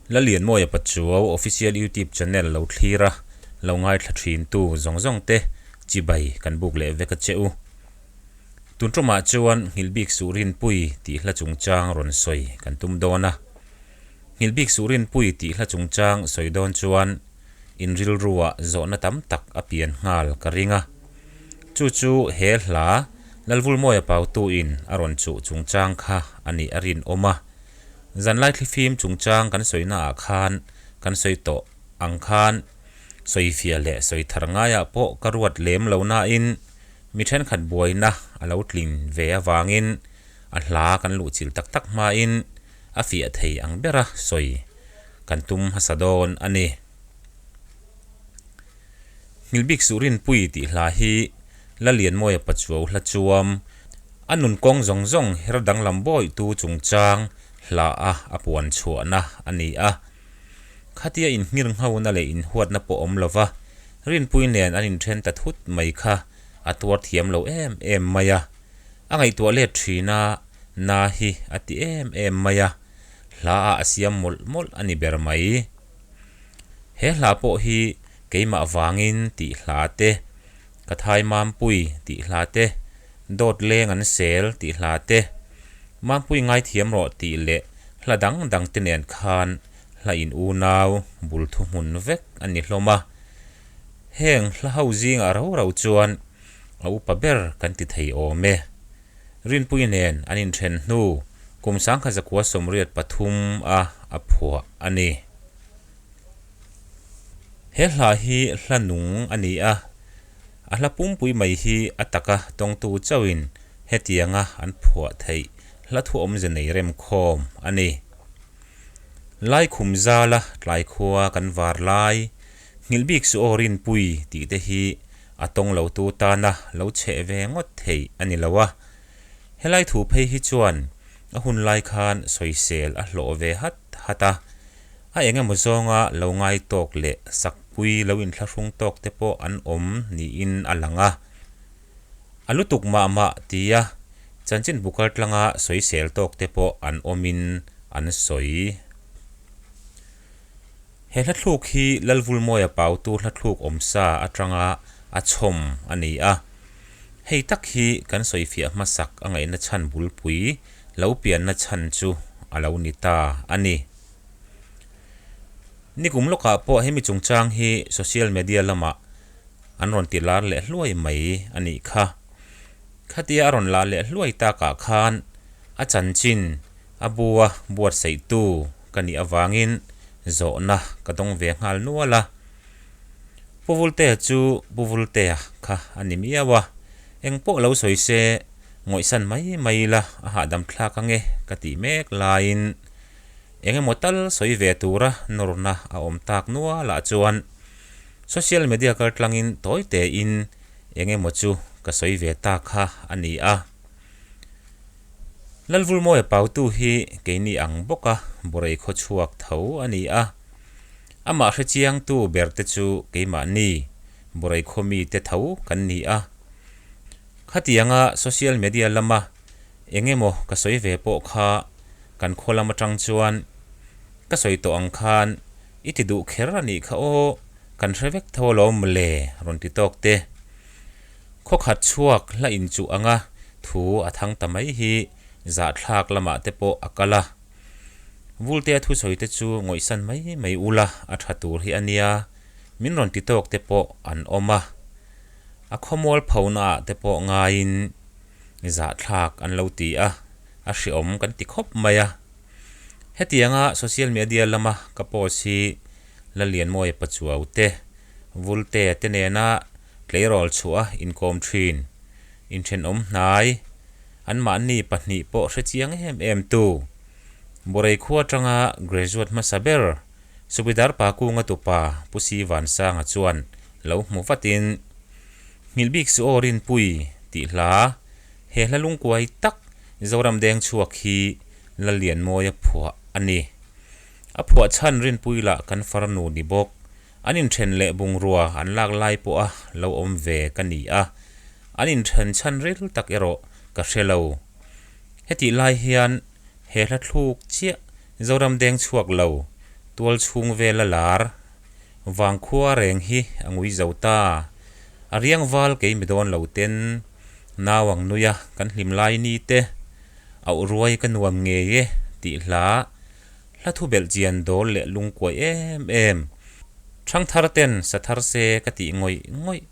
Lalianmawia Pachuau Official YouTube Channel lo thlir a, lo ngaithla thin tu zawng zawng te chibai kan buk leh vek a che u. Tun tumah chuan Nghilhbik Suhrinpui tih hla chungchang rawn sawi kan tum dawn a. Nghilhbik Suhrinpui tih hla chungchang sawi dawn chuan in rilruah zawhna tam tak a pian nghal ka ring a. Chu chu he hla Lalvulmawia Pautu-in a rawn chuh chungchang kha a nih a rinawm a. Zanlai thlifim chungchang kan sawina ah khan kan sawi tawh ang khan sawifiah leh sawi thar ngaiah pawh ka ruat lem lo nain mi thenkhat buaina a lo tlin ve avangin a hla kan luhchilh tak tak hmain a fiah thei ang bera sawi kan tum hmasa dawn a ni. Nghilhbik Suhrinpui tih hla hi Lalianmawia Pachuau hla chuam a nun kawng zawng zawng her danglam bawitu chungchang hla a a puan chhuahna a ni a. Khatia inngirnghona leh inhuatna pawh awm lova Rinpui nen an inthen ta thut mai kha a tuar thiam lo em em mai a. A ngaihtuah let thin a, na hi a ti em em mai a, hla ah a siam mawlh mawlh a ni ber mai. He hla pawh hi keimah vangin tih hla te, ka thai Mampui tih hla te, dawt leng an sel tih hla te, Mampui ngaithiam rawh tih leh hla dang dang te nen khan hla in unau bul thuhmun vek a ni hlawm a. Heng hla ho zingah rau rau chuan a upa ber kan ti thei awm e. Rinpui nen an inthen hnu kum sangkhat zakua 83 a a phuah a ni. He hla hi hla nung a ni a, a hla pumpui mai hi a taka tawngtu chauhin hetianga an phuah theih hla thu awmze nei remkhawm a ni. Laikhum zala tlaikhua kan var lai, nghilh bik su aw Rinpui tih te hi a tawng lo tu tana lo chheh ve ngawt theih a ni lo a. Helai thu phei hi chuan a hun lai khan sawisel a hlawh ve hat hat a, a eng emaw zawnga lo ngai tawk leh sakpui lo inthlahrung tawk te pawh an awm niin a lang a. A lutuk mah mah tia chanchin bu kaltlanga sawisel tawk te pawh an awmin an sawi. He hla thluk hi Lalvulmawia Pautu hla thluk awmsa atanga a chhawm a ni a. Hei tak hi kan sawifiah hmasak a ngaihna chhan bulpui lo pianna chhan chu a lo ni ta a ni. Nikum lawkah pawh hemi chungchang hi social media lamah an rawn ti lar leh hluai mai a nih kha. Khatia a rawn lah leh hluai takah khan a chanchin A bua buatsaihtu ka nih avangin zawhna ka dawng ve nghal nual a. Pu Vultea chu Pu Vultea kha a ni miau a, eng pawh lo sawi se ngawihsan mai mai ila a hahdam thlak ange ka tih mek laiin eng emaw tal sawi ve tura nawrna a awm tak nualah chuan social media kaltlangin tawi tein eng emaw chu ka sawi ve ta kha a ni a. Lalvulmawia Pautu hi keini ang bawka Borei khaw chhuak tho a ni a. Amah hrechiangtu ber te chu keimahni Borei khaw mite tho kan ni a. Khatianga social media lama eng emaw ka sawi ve pawh kha kan khaw lam atang chuan ka sawi tawh ang khan i ti duh kher a nih kha aw, kan hre vek tho alawm mawle rawn ti tawk te. Khawkhat chhuak hla inchuh anga thu a thang ta mai hi zahthlak lamah te pawh a kal a. Vultea thusawi te chu ngawihsan mai mai ula a tha tur hi a nia, min rawn ti tawk te pawh an awm a. A khawmual phona ah te pawh ngaiin zahthlak an lo ti a, a hreawm kan ti khawp mai a. Hetianga social media lama ka post hi Lalianmawia Pachuau te, Vultea te nena Tleirawl chhuah a inkawm thin. Inthenawm hnai, anmahni pahnih pawh hre chiang em em tu. Borei khua atanga graduate hmasa ber Subidar Pakunga tupa Pu Si Vansanga chuan lo hmu vatin, Nghilh bik su aw Rinpui tih hla, he hla lungkuai tak Zoram deng chhuak hi Lalianmawia phuah a ni. A phuah chhan Rinpui lah kan farnu ni bawk. An inthen leh bungrua an lak lai pawha lo awm ve ka ni a, an inthen chhan ril tak erawh ka hre lo. Hetih lai hian he hla thluk chiah Zoram deng chhuak lo, Tual chhung vela lar vangkhua reng hi a ngui zo ta. A riang val kei mi dawn lo ten nau ang nui a kan hlim lai ni te auh ruai ka nuam ngei e tih hla hla thu belh chian dawl leh lungkuai em em. Thangthar ten sa thar se ka tih ngawih ngawih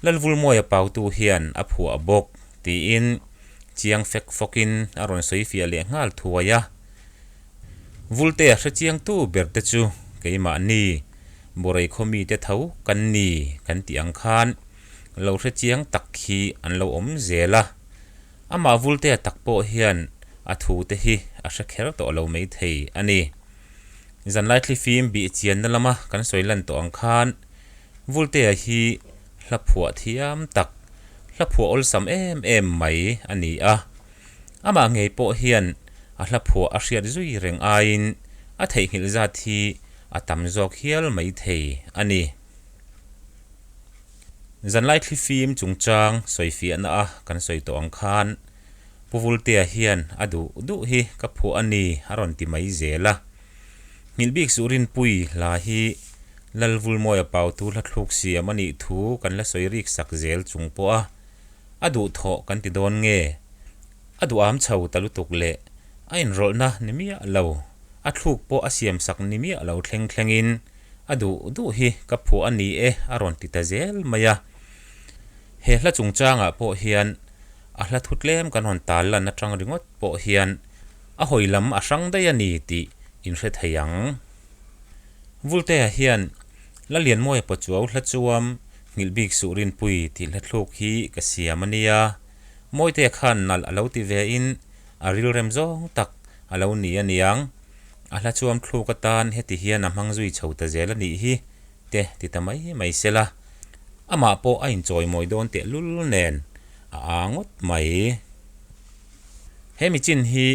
Lalvulmawia pautu hian a phuah bawk tiin chiang fek fawkin a rawn sawi fiah leh nghal thuai a. Vultea hre chiangtu ber te chu keimahni Borei khaw mite tho kan ni kan tih ang khan lo hre chiang tak hi an lo awm zel a. Amah Vultea tak pawh hian a thu te hi a hre kher tawh lo maithei a ni. Zanlai thlifim bih chianna lama kan sawi lan tawh ang khan Vultea hi hla phuah thiam tak, hla phuah awlsam em em mai a ni a. Amah ngei pawh hian a hla phuah a hriat zui reng aiin a theihnghilh zat hi a tam zawk hial mai thei a ni. Zanlai thlifim chungchang sawifiahna a kan sawi tawh ang khan Pu Vultea hian a duh duh hi ka phuah a ni a rawn ti mai zel a. Nghilh bik suh Rinpui hla hi Lalvulmawia Pautu hla thluk siam a nih thu kan la sawi rik sak zel chung pawh a, a duhthawh kan ti dawn nge? A duham chho ta lutuk leh a inrawlhna ni miah lo, a thluk pawh a siam sak ni miah lo thleng thlengin a duh duh hi ka phuah a ni e a rawn ti ta zel mai a. He hla chungchangah pawh hian a hla thu tlem kan rawn tal lan atang ringawt pawh hian A hawi lam a hrang daih a ni tih in hre thei ang. Vultea hian Lalianmawia Pachuau hla chuam nghilh bik suh Rinpui tih hla thluk hi ka siam a nia. Mawitea khan nalh a lo ti ve in a rilrem zawng tak a lo ni a niang. A hla chuam thluk atan heti hian a hmang zui chho ta zel a nih hi te ti ta mai mai sela. Amah pawh a inchawimawi dawn tehlul nen a aa ngawt mai. He michin hi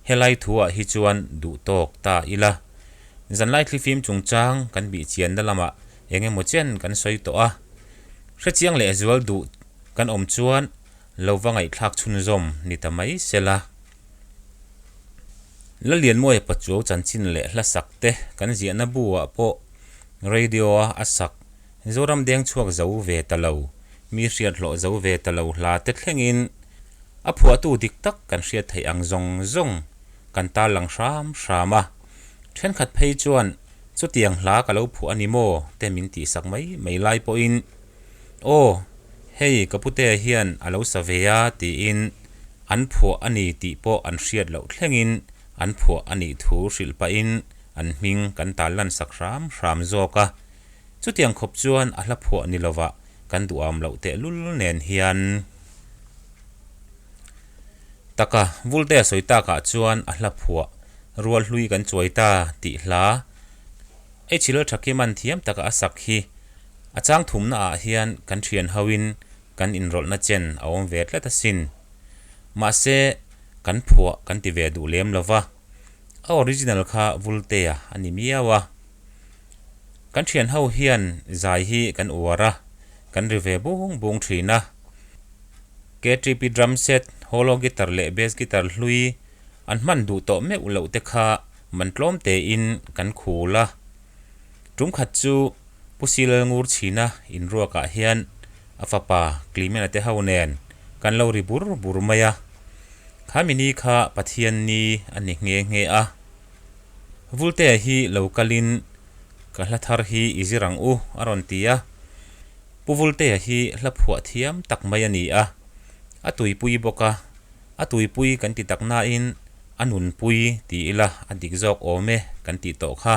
helai thuah hi chuan duh tawk ta ila. Zanlai thlifim chungchang kan bih chianna lamah eng emaw chen kan sawi tawh a. Hrechiang leh zual duh kan awm chuan lo va ngaihthlak chhunzawm ni ta mai sela. Lalianmawia Pachuau chanchin leh hla sak te kan ziahna bu-ah pawh radio-a a sak Zoram deng chhuak zo ve ta lo, mi hriat hlawh zo ve ta lo hla te thlengin a phuahtu dik tak kan hriat theih ang zawng zawng kan tarlang hram hram a. Thenkhat phei chuan chutiang hla ka lo phuah a ni maw te min tihsak mai mai lai pawhin aw hei ka putea hian a lo sa ve a tiin an phuah a ni tih pawh an hriat loh thlengin an phuah a nih thu hrilh pahin an hming kan tarlansak hram hram zawk a. Chutiang khawp chuan a hla phuah ni lovah kan duham loh tehlul nen hian taka Vultea sawi takah chuan a hla phuah rual hlui kan chuai ta tih hla H Lalthakiman thiam taka a sak hi a chang thumna ah hian kan thian hoin kan inrawlhna chen a awm ve tlat asin. Mahse kan phuah kan ti ve duh lem lova, a original kha Vultea a ni miau a. Kan thian ho hian zai hi kan uar a, kan ri ve bung bung thin a. KTP drum set, hollow guitar leh bass guitar hlui an hman duh tawh meuh loh te kha man tlawm tein kan khul a. Tum khat chu Pu Silalngur chhina inruakah hian a fapa Clement-a te ho nen kan lo ri bur bur mai a. Kha mini kha Pathian ni a ni nghe nghe a. Vultea hi lo kalin ka hla thar hi i zir ang u a rawn ti a. Pu Vultea hi hla phuah thiam tak mai a ni a. A tuipui bawk a, a tuipui kan ti tak nain a nunpui ti ila a dik zawk awm e kan tih tawh kha.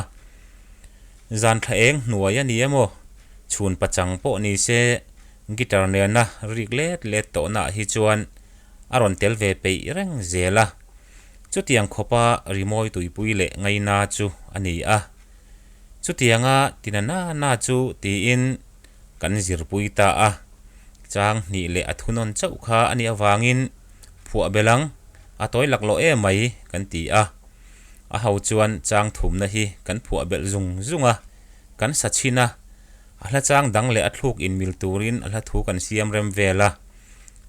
Zan thla eng hnuai a ni emaw, chhun pachang pawh ni se guitar nena rik let let tawhnaah hi chuan a rawn tel ve peih reng zel a. Chutiang khawpa rimawi tuipui leh ngaina chu a ni a. Chutianga tina na na chu tiin kan zirpui ta a. Chang hnih leh a thunawn chauh kha a nih avangin phuah belh ang, a tawi laklawh em mai kan ti a. A ho chuan chang thumna hi kan phuah belh zung zung a, kan sa chhin a. A hla chang dang leh a thluk inmil turin a hla thu kan siam rem vel a.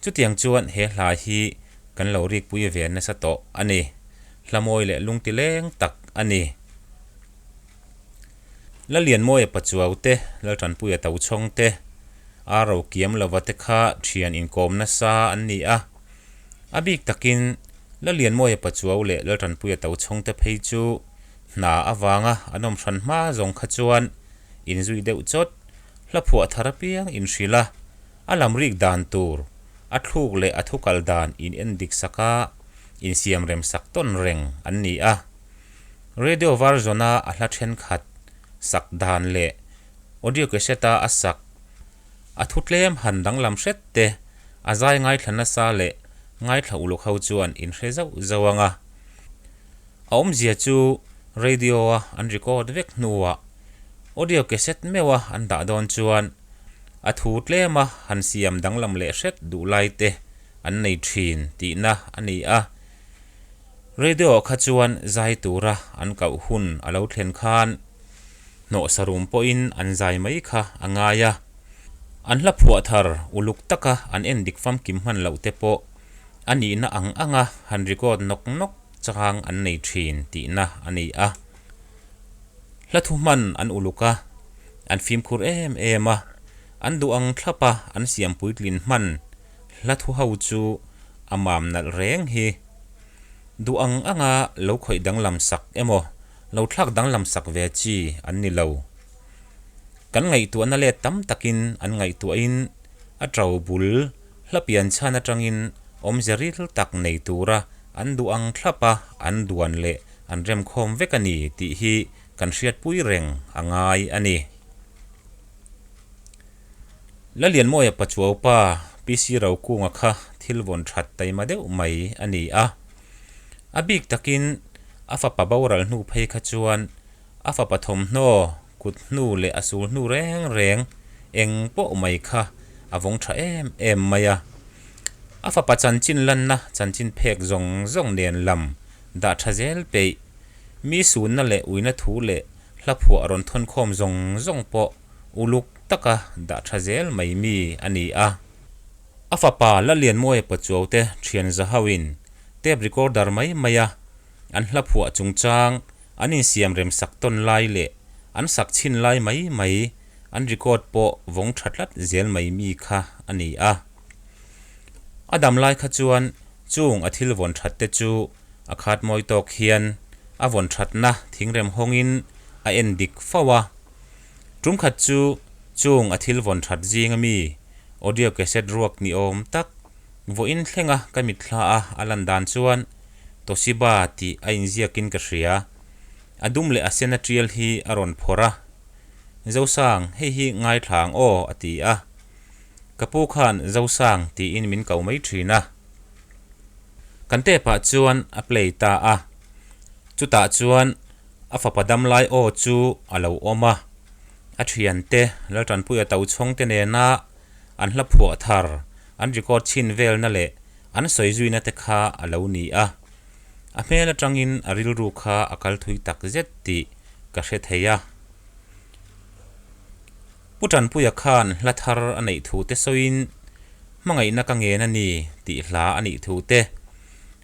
Chutiang chuan he hla hi kan lo rikpui ve nasa tawh a ni. Hla mawi leh lungti leng tak a ni. Lalianmawia Pachuau te, Laltanpuia Tochhawng te, Ar Rokiamlova te kha thian inkawm nasa an ni a. A bik takin Lalianmawia Pachuau leh Laltanpuia Tochhawng te phei chu hna avanga an awm hran hma zawng kha chuan inzui deuh chawt, hla phuah thar apiang inhrilh a, a lam rik dan tur, a thluk leh a thukal dan in en dik sak a, insiam rem sak tawn reng an ni a. Radio version-a a hla thenkhat sak dan leh audio cassette-a a sak a thu tlem han danglam hret te a zai ngaithla nasa leh ngaithla uluk ho chuan in hre zauh zauh ang a. A awmzia chu radio-a an record vek hnuah audio cassette meuha an dah dawn chuan a thu tlema han siam danglam leh hret duh lai te an nei thin tihna a ni a. Radio-ah kha chuan zai tura an koh hun a lo thlen khan hnawhsa rum pawhin an zai mai kha a ngai a. An hla phuah thar uluk taka an endik famkim hman loh te pawh a nihna ang anga han record nawk nawk chang an nei thin tihna a ni a. Hla thu hman an uluk a, an fimkhur em em a, an duh ang thlap a an siam puitlin hman hla thu ho chu a mam nalh reng hi. Duh ang anga lo khawih danglam sak emaw lo thlak danglam sak ve chi an ni lo. Kan ngaihtuahna let tam takin an ngaihtuahin a to bul Hla pian chhan atangin awmze ril tak nei tura an duh ang thlap a, an duan leh an remkhawm vek a ni tih hi kan hriatpui reng a ngai a ni. Lalianmawia Pachuau pa PC Rokunga kha thil vawn that taima deuh mai a ni a. A bik takin a fapa boral hnu phei kha chuan A fapa thawmhnaw, kut hnu leh a sul hnu reng reng eng pawh mai kha a vawng tha em em mai a. A fapa chanchin lanna chanchin phek zawng zawng nen lam dah tha zel peih, mi sunna leh uina thu leh hla phuah rawn thawn khawm zawng zawng pawh uluk taka dah tha zel mai mi a ni a. A fapa Lalianmawia Pachuaute thian zahauin tape recorder mai mai a An hla phuah chungchang, an insiam rem sak tawn lai leh an sak chhin lai mai mai an record pawh vawng tha tlat zel mai mi kha a ni a. A dam lai kha chuan chung a thil vawn that te chu a khat mawi tawk hian a vawn thatna thingrem hawngin a en dik fo a. Tum khat chu chung a thil vawn that zinga mi audio cassette ruak ni awm tak vawiin thlenga ka mitthla a a lan dan chuan Toshiba tih a inziakin ka hria. A dum leh a sen a tial hi a rawn phawrh a. Zosang, hei hi ngaithla ang aw, a ti a. Ka pu khan Zosang tiin min ko mai thin a. Kan tepah chuan a play ta a. Chutah chuan a fapa damlai aw chu a lo awm a. A thiante Laltanpuia Tochhawngte nena an hla phuah thar, an record chhin velna leh an sawi zuina te kha a lo ni a. A hmel atangin a rilru kha a kal thui tak zet tih ka hre thei a. Pu Tanpuia khan hla thar a neih thu te sawiin hmangaihna ka ngen a ni tih hla a nih thu te,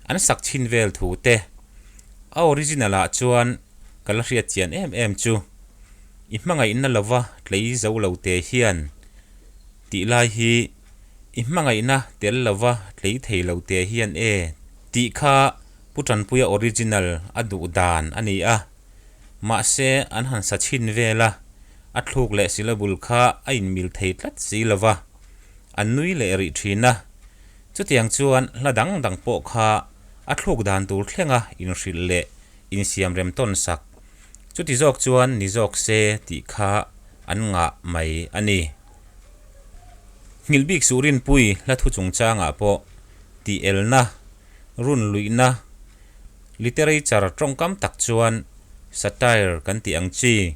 an sak chhin vel thu te, a original ah chuan ka la hriat chian em em chu i hmangaihna lova tlei zo lo te hian tih lai hi i hmangaihna tel lova tlei thei lo te hian e tih kha Pu Tanpuia original a duh dan a ni a, mahse an han sa chhin vel a, a thluk leh syllable kha a inmil thei tlat si lova, an nui leh rih thin a. Chutiang chuan hla dang dang pawh kha a thluk dan tur thlenga inhrilh leh insiamrem tawn sak. Chuti zawk chuan ni zawk se tih kha an ngah mai a ni. Nghilh bik suh rinpui hla thu chungchangah pawh tih elna, run luihna, literature tawngkam tak chuan satire kan tih ang chi.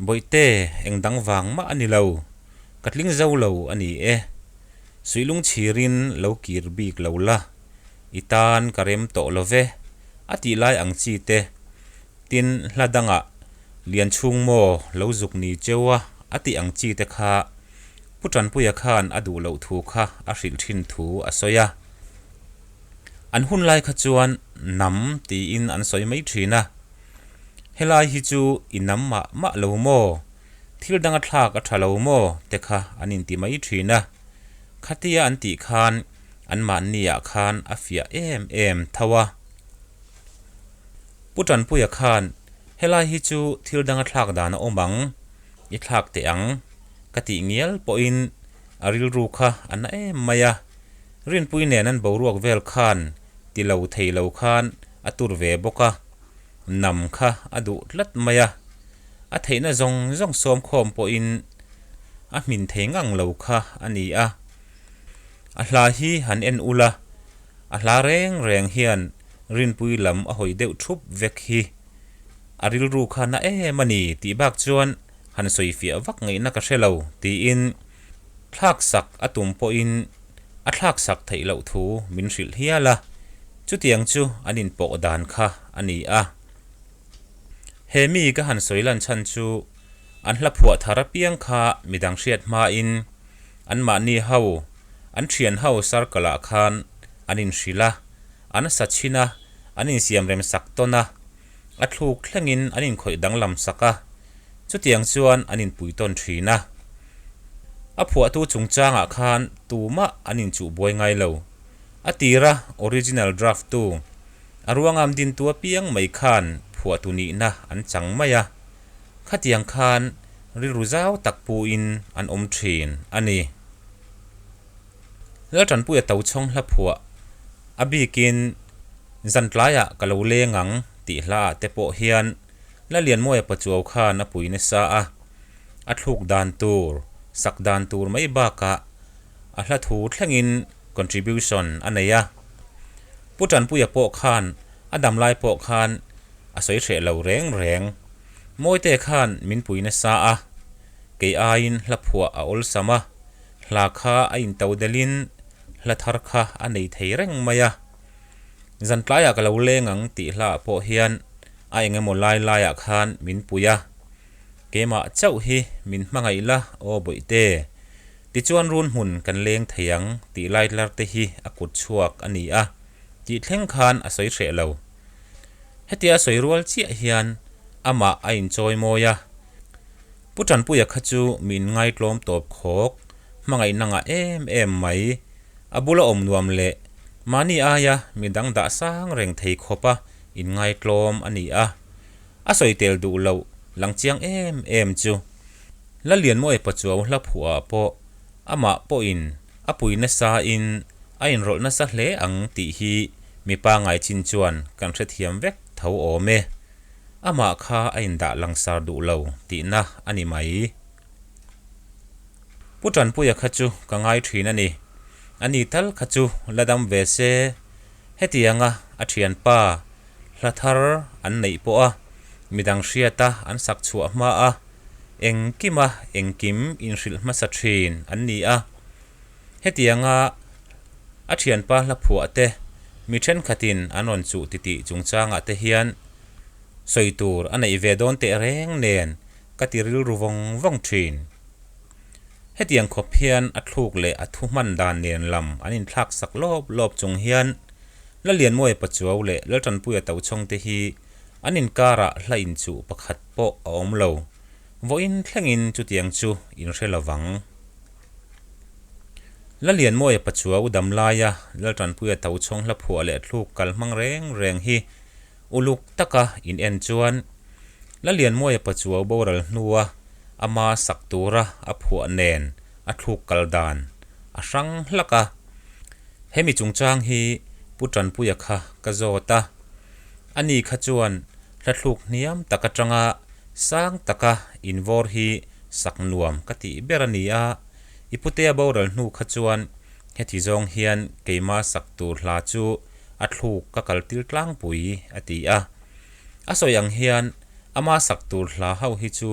Bawihte eng dang vang mah a ni lo, ka tling zo lo a ni e. Suihlung chhirin lo kir bik lo la. I tan ka rem tawh lo ve, a tih lai ang chi te. Tin, hla dangah Lianchhung maw lo zuk ni cheu a, a tih ang chi te kha Pu Tanpuia khan a duh loh thu kha a hrilh thin thu a sawi a. An hun lai kha chuan nam tiin an sawi mai thin a. Helai hi chu i nam mah mah lo maw? Thil danga thlak a tha lo maw? te kha an inti mai thin a. Khatia an tih khan anmahniah khan a fiah em em tho a. Pu Tanpuia khan, Helai hi chu thil danga thlak dan a awm ang, i thlak teh ang, ka tih ngial pawhin a rilru kha a na em mai a. Rinpui nen an boruak vel khan ti lo thei lo khan a tur ve bawk a, nam kha a duh tlat mai a. A theihna zawng zawng sawmkhawm pawhin a hmin thei ngang lo kha a ni a. A hla hi han en ula, a hla reng reng hian Rinpui lam a hawi deuh thup vek hi a rilru kha na em a ni tih bak chuan han sawi fiah vak ngaihna ka hre lo tiin thlak sak a tum pawhin a thlak sak theih loh thu min hrilh hial a, chutiang chu an inpawh dan kha a ni a. He mi ka han sawi lan chhan chu an hla phuah thar apiang kha midang hriat hmain anmahni ho, an thian ho circle ah khan an inhrilh a, an sa chhin a, an insiam rem sak tawn a, a thluk thlengin an inkhawih danglam sak a, chutiang chuan an inpui tawn thin a. A phuahtu chungchangah khan tumah an inchuh buai ngai lo. A tira original draft tu, a ruangam dintu apiang mai khan phuahtu nihna an chang mai a, khatiang khan rilru zau tak puin an awm thin a ni. Laltanpuia Tochhawng hla phuah a bikin zan tlaiah ka lo leng ang tih hla ah te pawh hian Lalianmawia Pachuau khan a pui nasa a, a thluk dan tur, sak dan tur mai bakah a hla thu thlengin contribution a nei a. Pu Tanpuia pawh khan a dam lai pawh khan a sawi hreh lo reng reng. Mawite khan min pui nasa a, kei aiin hla phuah a awlsam a, Hla kha a into delhin hla thar kha a nei thei reng mai a. Zan tlaiah ka lo leng ang tih hlaah pawh hian a eng emaw lai laiah khan min pui a. Keimah chauh hi min hmangaih la aw bawihte. Tichuan run hmun kan leng thei ang tih lai tlar te hi a kut chhuak a ni a tih thleng khan a sawi hreh lo. Hetia a sawi rual chiah hian amah a inchawi mawi a. Pu Tanpuia kha chu mi inngai tlawm tawp khawk, hmangaihna ngah em em mai, a bula awm nuam leh mahni aia mi dang dah sang reng thei khawpa inngai tlawm a ni a. A sawi tel duh loh lang chiang em em chu Lalianmawia Pachuau hla phuah ah pawh amah pawhin a pui nasa in a inrawlh nasa hle ang tih hi mi pangai chin chuan kan hrethiam vek tho awm e. Amah kha a indah langsar duh lo tihna a ni mai. Pu Tanpuia kha chu ka ngai thin a ni. A ni tal kha chu la dam ve se. Hetianga a thianpa hla thar an neih pawh a, midang hriata an sak chhuah hma a, engkima engkim inhrilh hmasa thin an ni a. Hetianga a thianpa hla phuah te mi thenkhatin an rawn chuh titih chungchangah te hian sawi tur a neih ve dawn teh reng nen ka ti rilru vawng vawng thin. Hetiang khawp hian a thluk leh a thu hman dan nen lam an inthlak sak lawp lawp chung hian Lalianmawia Pachuau leh Laltanpuia Tochhawng te hi an inkarah hla inchuh pakhat pawh a awm lo. Vawiin thlengin chutiang chu inhre lovang. Lalianmawia Pachuau dam laia Laltanpuia Tochhawng hla phuah leh thluk kal hmang reng reng hi uluk taka in en chuan Lalianmawia Pachuau boral hnua ama sak tura a phuah nen a thluk kal dan a hrang hlak a. Hemi chungchang hi Pu Tanpuia kha ka zawt a. Ani kha chuan hla thluk hniam tak atanga sang taka invawr hi sak nuam ka tih ber a ni a, i putea boral hnu kha chuan heti zawng hian keima sak tur hla chu a thluk ka kal tir tlangpui a ti a. A sawi ang hian ama sak tur hla ho hi chu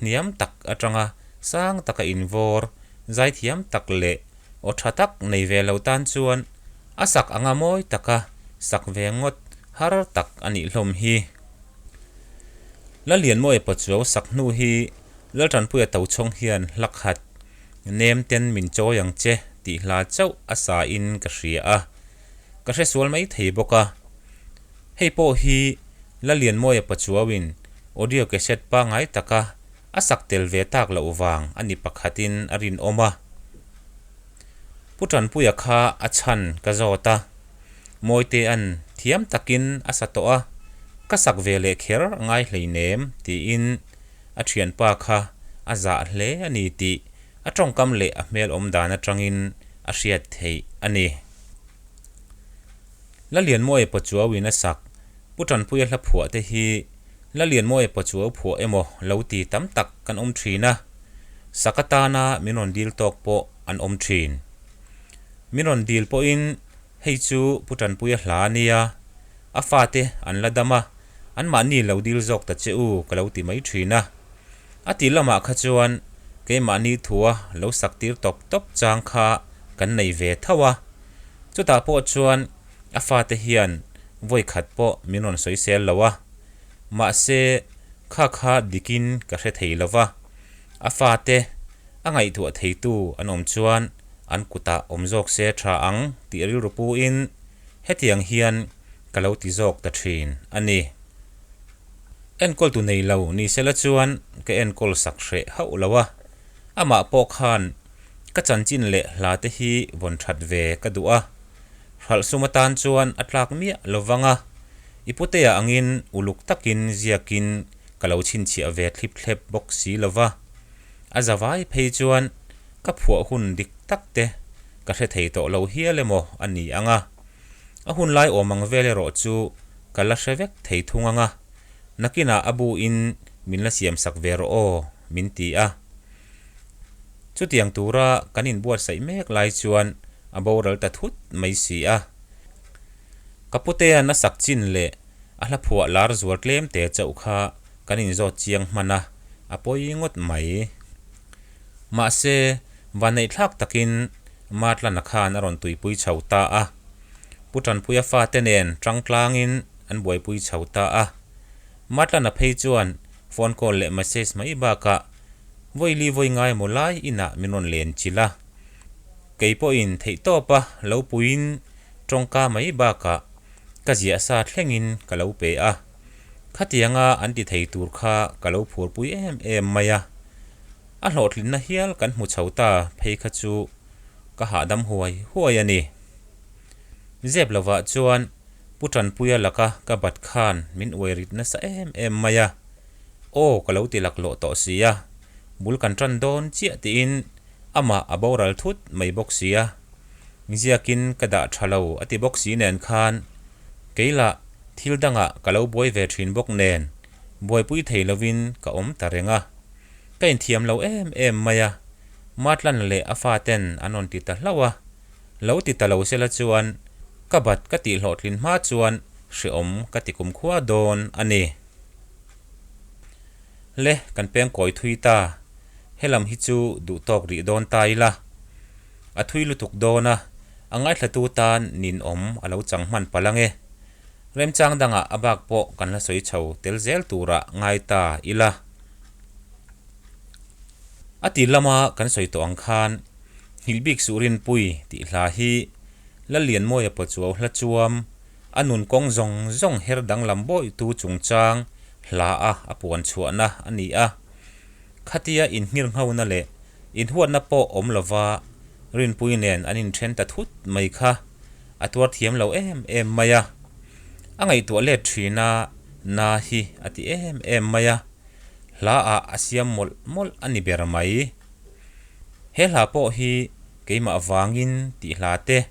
hniam tak atanga sang taka invawr, zaithiam tak leh aw tha tak nei ve lo tan chuan a sak anga mawi taka sak ve ngawt har tak a nih hlawm hi. Lalianmawia Pachuau sak hnu hi Laltanpuia Tochhawng hian hla khat, Nem ten min chawi ang che tih hla chauh a sa in ka hria a, ka hre sual mai thei bawk a. Hei pawh hi Lalianmawia Pachuauin. Audio cassette pangngai taka a sak tel ve tak loh vang a ni pakhatin a rinawm a. Pu Tanpuia kha a chhan ka zawt a, Mawitea'n thiam takin a sa tawh a, ka sak ve leh kher a ngai hleinem tiin a thianpa kha a zah hle a ni tih a tawngkam leh a hmel awm dan atangin a hriat theih a ni. Lalianmawia Pachuauin a sak Pu Tanpuia hla phuah te hi Lalianmawia Pachuau phuah emaw lo ti tam tak kan awm thin a, sak atana min rawn dil tawk pawh an awm thin. Min rawn dil pawhin hei chu Pu Tanpuia hla a nia, a fate an la dam a, anmahni lo dil zawk ta che u ka lo ti mai thin a. A ti lamah kha chuan keimahni thua lo sak tir tawp tawp chang kha kan nei ve tho a. Chutah pawh chuan a fate hian vawi khat pawh min rawn sawisel lo a. Mahse, kha kha dikin ka hre thei lo va, a fate a ngaihtuah theitu an awm chuan an kutah awm zawk se tha ang tih rilru puin hetiang hian ka lo ti zawk ta thin a ni. Enkawltu nei lo ni sela chuan ka enkawl sak hreh hauh lo a, amah pawh khan ka chanchin leh hla te hi vawn that ve ka duh a, hralh sum atan chuan a tlak miah lo vang a, i putea angin uluk takin ziakin ka lo chhinchhiah ve thlip thlep bawk si lo va, a zavai phei chuan ka phuah hun dik tak te ka hre thei tawh lo hial emaw a ni ang a. A hun lai awm ang vel erawh chu ka la hre vek thei thung ang a, nakinah a bu in min la siam sak ve rawh aw, min ti a. Chutiang tura kan inbuatsaih mek lai chuan a boral ta thut mai si a. Ka putea'n a sak chin leh a hla phuah lar zual tlem te chauh kha kan inzawt chiang hman a, a pawi ngawt mai. Mahse, vanneihthlak takin Matlana khan a rawn tuipui chho ta a. Pu Tanpuia fate nen tangtlangin an buaipui chho ta a. Matlana phei chuan phone call leh message mai bakah vawi li vawi ngai maw lai inah min rawn len chilh a. Kei pawhin theihtawpa lo puiin tawngka mai bakah ka ziah sa thlengin ka lo pe a. Khatianga an ti thei tur kha ka lo phurpui em em mai a. A hlawhtlinna hial kan hmu chho ta phei kha chu ka hahdam huai huai a ni. Zep lovah chuan Pu Tanpuia laka ka bat khan min uai rit nasa em em mai a, aw ka lo ti laklawh tawh si a, bul kan tan dawn chiah tiin amah a boral thut mai bawk si a, ziakin ka dah tha lo a ti bawk si nen khan keilah thil dangah ka lo buai ve thin bawk nen buaipui thei lovin ka awm ta reng a. Ka inthiam lo em em mai a, Matlan leh a faten an rawn ti ta hlauh a, lo ti ta lo sela chuan ka bat ka tih hlawhtlin hma chuan hreawm ka ti kumkhua dawn a ni. Le, kan peng kawi thui ta, helam hi chu duh tawk rih dawn ta ila. A thui lutuk dawn a, a ngaithlatu tan ninawm a lo chang hman palh ang e. Remchang dangah a bak pawh kan la sawi chho tel zel turah ngai ta ila. A ti lama kan sawi tawh ang khan Nghilh Bik Suh Rinpui tih hla hi Lallianmawia Pachuau hla chuam a nun kawng zawng zawng her danglam bawitu chungchang hla a a puan chhuahna a ni a. Khatia inngirnghona leh inhuatna pawh awm lova Rinpui nen an inthen ta thut mai kha a tuar thiam lo em em mai a. A ngaihtuah let thin a, na hi a ti em em mai a. Hla ah a siam mawlh mawlh a ni ber mai. He hla pawh hi keimah vangin tih hla te,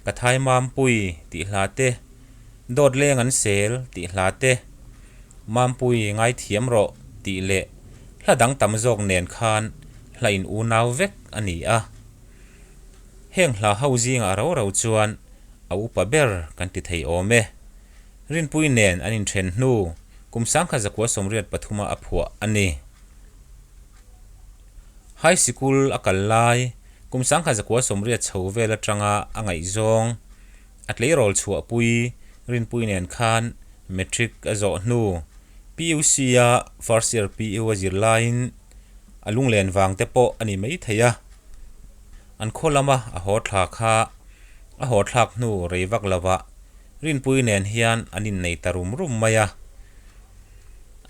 ka thai Mampui tih hla te, dawt leng an sel tih hla te, Mampui ngaithiam rawh tih leh hla dang tam zawk nen khan hla in unau vek a ni a. Heng hla ho zingah ro ro chuan a upa ber kan ti thei awm e. Rinpui nen an inthen hnu kum 1983 a a phuah a ni. High Sikul a kal lai kum 1980 chho vel atanga a ngaihzawng a tleirawl chhuahpui Rinpui nen khan Matric a zawh hnu PUC a First Year PU a zir laiin a lunglen vang te pawh a ni mai thei a. An khaw lama a haw thla kha a haw thlak hnu rei vak lovah Rinpui nen hian an innei ta rum rum mai a.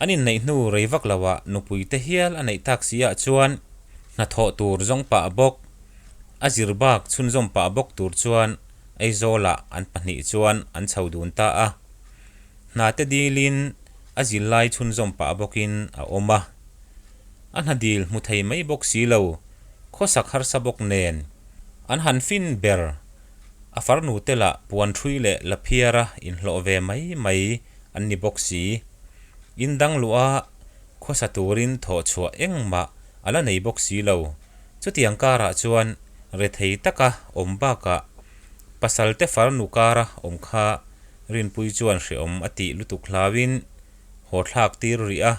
An inneih hnu rei vak loah nupui te hial a neih tak si ah chuan hnathawh tur zawng pah bawk, a zir bak chhunzawm pah bawk tur chuan Aizawlah an pahnih chuan an chho dun ta a. Hna te dilin a zirlai chhunzawm pah bawkin a awm a. A hna dil hmu thei mai bawk si lo, khawsak harsa bawk nen an han fin ber. A farnu te lah puan ṭhui leh la phiara inhlawh ve mai mai an ni bawk si. In dang luh a khawsa turin thawh chhuah engmah a la nei bawk si lo. Chutiang karah chuan rethei taka awm bakah pasal te farnu kara awm kha Rinpui chuan hreawm a tih lutuk hlauin haw thlak tir rih a.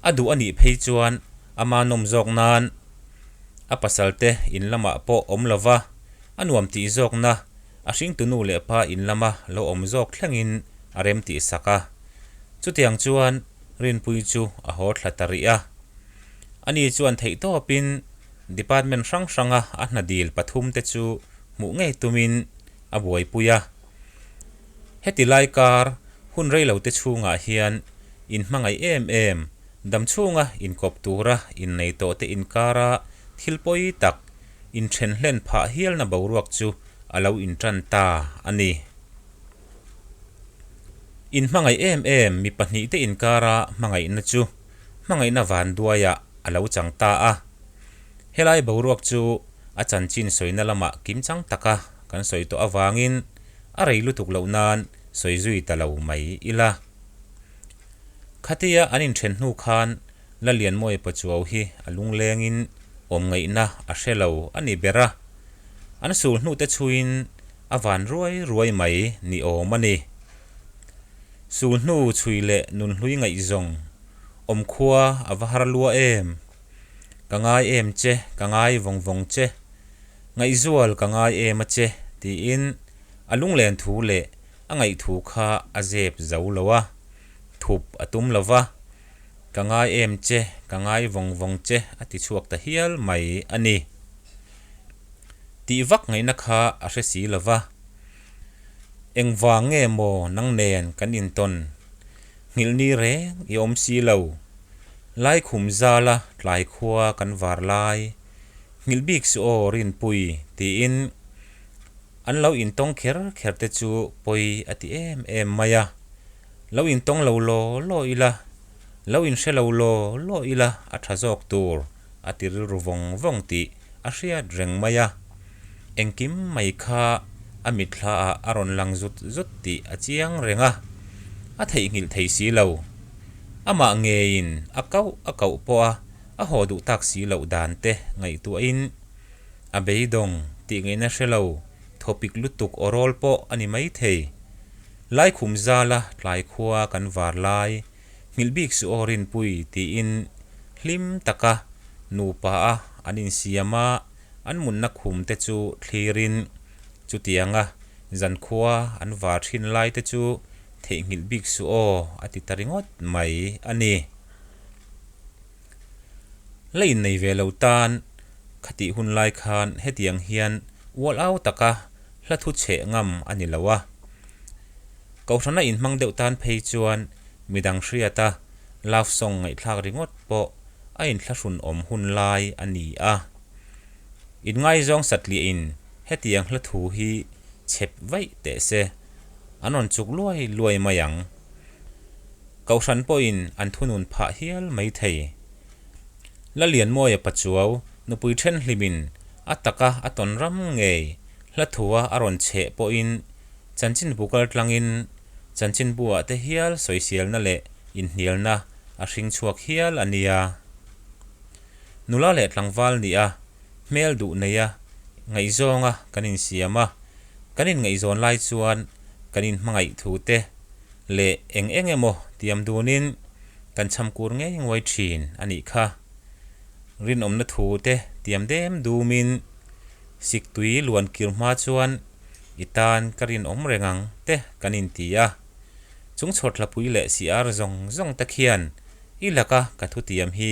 A duh a nih phei chuan ama nawm zawk nan a pasal te in lamah pawh awm lova a nuam tih zawkna a hringtu nu leh pa in lama lo awm zawk thlengin a rem tih sak a. Chutiang chuan Rinpui chu a haw thla ta rih a. Ani chuan theihtawpin department hrang hranga a hna dil pathum te chu hmuh ngei tumin a buaipui a. Heti lai kar hun rei lo te chhungah hian inhmangaih em em, dam chhunga inkawp tura innei tawh te inkara thil pawi tak inthen hlen phah hialna boruak chu a lo intan ta a ni. Inhmangaih em em mi pahnih te inkara hmangaihna chu hmangaihna vanduaiah a lo chang ta a. Helai boruak chu a chanchin sawina lamah kimchang taka kan sawi tawh avangin a rei lutuk loh nan sawi zui ta lo mai ila. Khatia an inthen hnu khan Lalianmawia Pachuau hi a lunglengin awm ngaihna a hre lo a ni ber a, an sul hnute chhuiin a van ruai ruai mai ni awm a ni. Sul hnu chhui leh nunhlui ngaihzawng awmkhua a va har lua em? Ka ngai em che, ka ngai vawng vawng che, ngaihzual ka ngai em a che, tiin a lunglen thu leh a ngaih thu kha a zep zo lo a, thup a tum lo va, Ka ngai em che, ka ngai vawng vawng che a ti chhuak ta hial mai a ni. Tih vak ngaihna kha a hre si lo va, Engvang nge maw nang nen kan intawn? Nghilhni reng i awm si lo. Laikhum zala tlai khua kan var lai. Nghilh bik suh aw Rinpui tiin an lo intawng kher kher te chu pawi a ti em em mai a. Lo intawng lo law law ila, lo inhre lo law law ila a tha zawk tur a ti rilru vawng vawng tih a hriat reng mai a. Engkim mai kha a mitthla ah a rawn lang zut zut tih a chiang reng a, a theihnghilh thei si lo. Amah ngeiin a kauh a kauh pawh a a haw duh tak si loh dan te ngaihtuahin a beidawng tih ngaihna hre lo thawpik lutuk aw rawl pawh a ni maithei. Laikhum zala tlai khua kan var lai nghilh bik suh aw Rinpui tiin hlim taka nupa a an insiam a, an munna khum te chu thlirin chutianga zankhua an var thin lai te chu theihnghilh bik suh aw a ti ta ringawt mai a ni. La innei ve lo tan khatih hun lai khan hetiang hian ual au taka hla thu chheh ngam a ni lo a. Kohhrana inhmang deuh tan phei chuan midang hriata love song ngaihthlak ringawt pawh a inthlahrun awm hun lai a ni a. Inngaizawng satliahin hetiang hla thu hi chhep vaih teh se, an rawn chuk luai luai mai ang. Kohhran pawhin an thunun phah hial mai thei. Lalianmawia Pachuau nupui thenhlimin a taka a tawn ram ngei hla thua a rawn chheh pawhin chanchinbu kaltlangin chanchinbu-ah te hial sawiselna leh inhnialna a hring chhuak hial a nia. Nula leh tlangval nia, hmel duh neia ngaihzawnga kan insiam a, kan inngaihzawn lai chuan kan inhmangaih thu te leh eng eng emaw tiam dunin kan chhamkur ngei nguai thin a nih kha. Rinawmna thu te tiam dem dumin siktui luan kir hma chuan i tan ka rinawm reng ang te kan inti a. Chung chhawrthlapui leh siar zawng zawng te khian I laka ka thutiam hi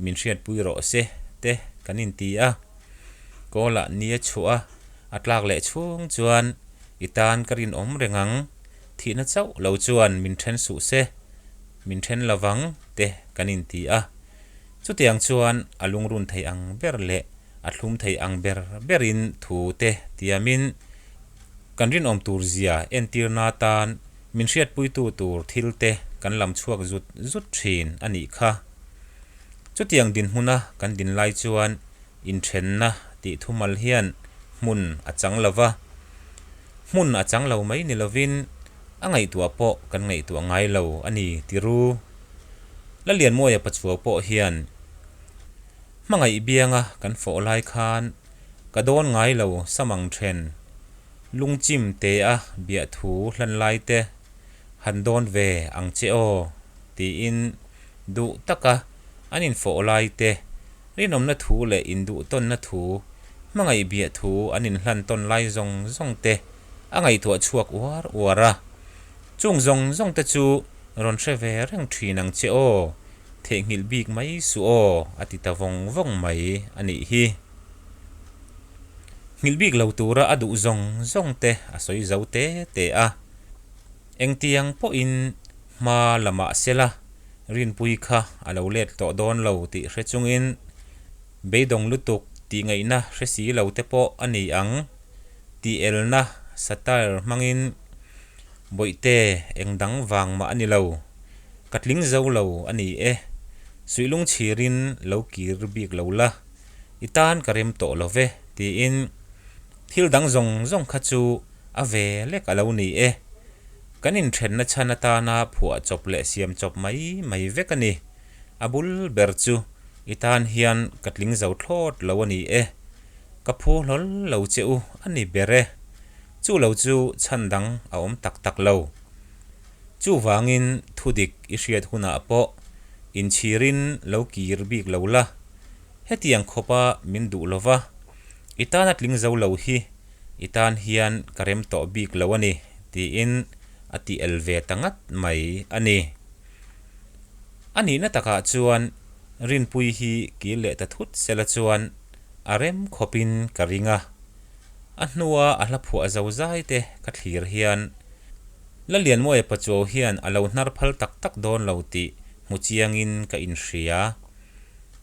min hriatpui rawh se te kan inti a. Kawlah ni a chhuah a, a tlak leh chhung chuan i tan ka rinawm reng ang, thihna chauh lo chuan min then suh se Min then lovang te kan inti a. Chutiang chuan a lungrun thei ang ber leh a thlum thei ang ber berin thu te tiamin kan rinawm tur zia entirna tan min hriatpuitu tur thil te kan lam chhuak zut zut thin a nih kha. Chutiang dinhmuna kan din lai chuan inthenna tih thumal hian hmun a chang lo va. Hmun a chang lo mai ni lovin a ngaihtuah pawh kan ngaihtuah ngai lo a ni ti ru. Lalianmawia Pachuau pawh hian hmangaih bianga kan fawh lai khan ka dawn ngai lo samang then lungchim te a biahthu hlan lai te han dawn ve ang che aw tiin duh taka an infawh lai te rinawmna thu leh induhtawnna thu hmangaih biahthu an inhlan tawn lai zawng zawng te a ngaihtuah chhuak uar uar a. Chung zawng zawng te chu rawn hre ve reng thin ang che aw, theihnghilh bik mai suh aw a ti ta vawng vawng mai a nih hi. Nghilh bik lo tura a duh zawng zawng te a sawi zo te te a. Engtiang pawhin hma la mah sela Rinpui kha a lo let tawh dawn lo tih hre chungin beidawng lutuk tih ngaihna hre si lo te pawh a ni ang tih elna satire hmangin Bawihte, eng dang vang mah a ni lo. Ka tling zo lo a ni e. Suihlung chhirin lo kir bik lo la, i tan ka rem tawh lo ve, tiin thil dang zawng zawng kha chu a ve lek a lo ni e. Kan inthenna chhan atana phuah chawp leh siam chawp mai mai vek a ni. A bul ber chu i tan hian ka tling zo thlawt lo a ni e. Ka phu hlawl lo che u a ni ber e. Chu lo chu chhan dang a awm tak tak lo. Chuvangin thudik i hriat hunah pawh inchhirin lo kir bik lo la, hetiang khawpa min duh lo va, i tana tling zo lo hi i tan hian ka rem tawh bik lo a ni, tiin a ti el ve ta ngat mai a ni. A nihna takah chuan Rinpui hi kil leh ta thut sela chuan a rem khawpin ka ring a. A hnua a hla phuah zo zai te ka thlir hian Lalianmawia Pachuau hian a lo hnar phal tak tak dawn lo tih hmu chiangin ka inhria.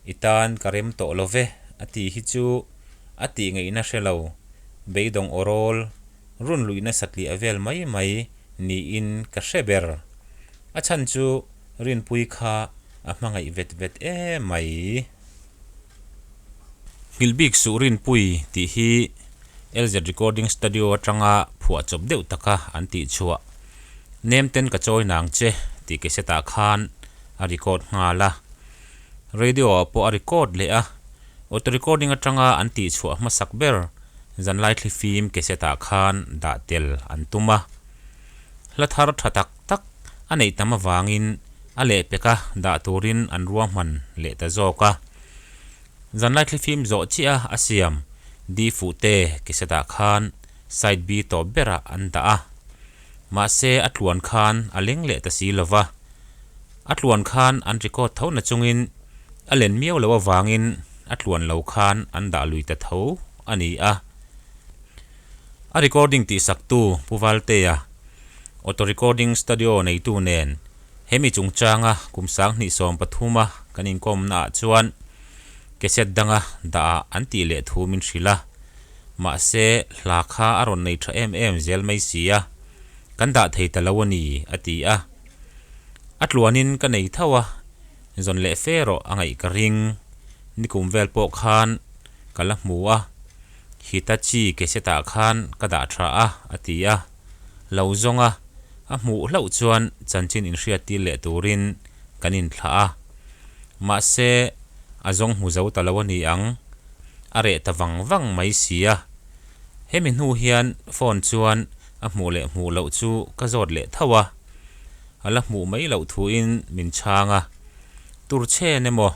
I tan ka rem tawh lo ve a ti hi chu a tih ngaihna hre lo, beidawng aw rawl, run luihna satliah vel mai mai niin ka hre ber. A chhan chu Rinpui kha a hmangaih vet vet emai. Nghilh bik suh Rinpui tih hi LZ Recording Studio atanga phuah chawp deuh taka an tih chhuah. Nem ten ka chawi nang che tih cassette ah khan a record nghal a. Radio ah pawh a record leh a. Auto recording atanga an tih chhuah hmasak ber zanlai thlifim cassette ah khan dah tel an tum a. Hla thar tha tak tak a neih tam avangin a lehpeka dah turin an ruahman leh ta zawk a. Zanlai thlifim zawh chiah a siam di fuh te cassette ah khan side B tawp berah an dah a. Mahse a tluan khan a leng leh ta si lova. A tluan khan an record tho na chungin a len miau loh avangin a tluan lo khan an dah lui ta tho a ni a. A recording tihsaktu Pu Valtea, Auto Recording Studio neitu nen hemi chungchanga kum 2013 a kan inkawmna ah chuan cassette danga dah ah an tih leh thu min hrilh a, mahse hla kha a rawn nei tha em em zel mai si a, kan dah thei ta lo a ni a ti a. A tluanin ka nei tho a, zawn leh fe rawh a ngaih ka ring. Nikum vel pawh khan ka la hmu a. Hitachi cassette ah khan ka dah tha a, a ti a. Lo zawng a, a hmuh hlauh chuan chanchin inhriattir leh turin kan inthlah a. Mahse, a zawng hmu zo ta lo a ni ang, a reh ta vang vang mai si a. Hemi hnu hian phone chuan a hmuh leh hmuh loh chu ka zawt leh tho a. A la hmuh mai loh thuin min chhang a. Tur chen emaw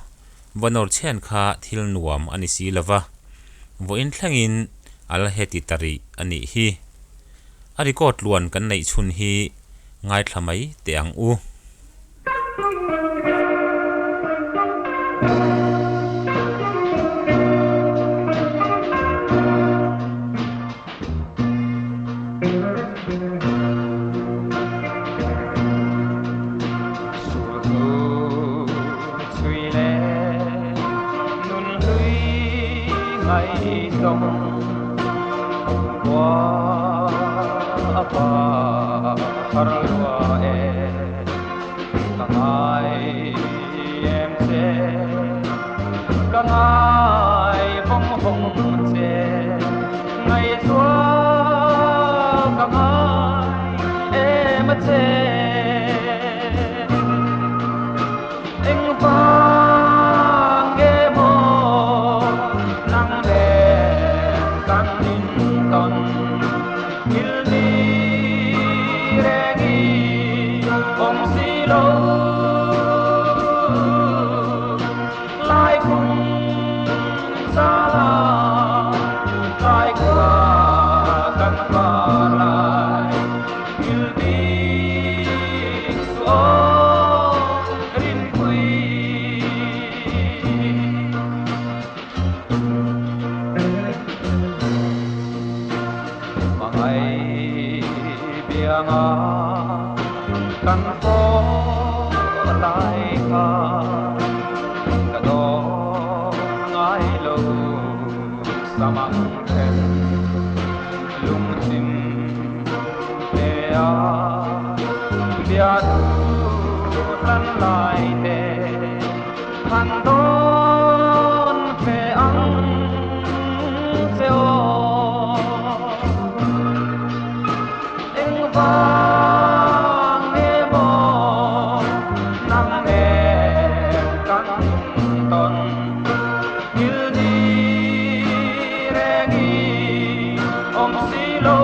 Va nawr chhian kha thil nuam a ni si lo va, vawiin thlengin a la heti ta rih a nih hi. A record tluan kan neih chhun hi ngaithla mai teh ang u. Ngaihzawng khua a pa har lua e, ka ngai em che, ka ngai vawng vawng che, ngaihzual ka ngai em a che. Engvang nge maw nang nen kan intawn thil ni reng i awm si lo lai kung zala tlai khua kan var lai thil bik su aw rinpui. Hmangai bianga kan fawh lai kha ka dawm ngai lo samang then lungchim hle a bia thu hlan lai te han dawn fe ang che aw. Engvang nge maw nang nen kan tawn thil ni reng i awm si lo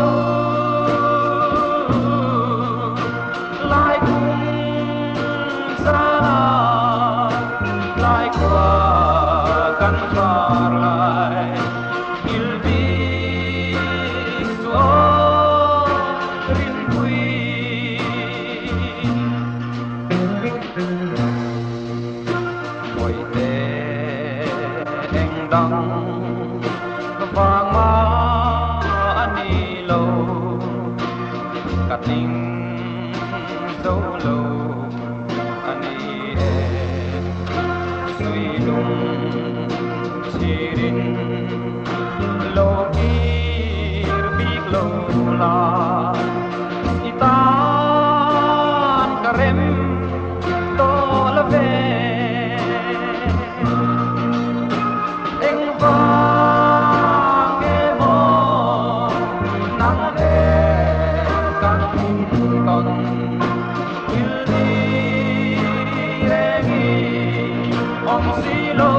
lai kum zana lai khua kan var lai thil bik chu aw rinpui. Bawihte eng dang vang ma a ni lo, ka tling zo lo a ni e. Sui lung chirin lo kir bik lo la, i tan ka rem tawh la ve. Engvang nge maw nang nen kan intawn thil ni reng i awm si lo.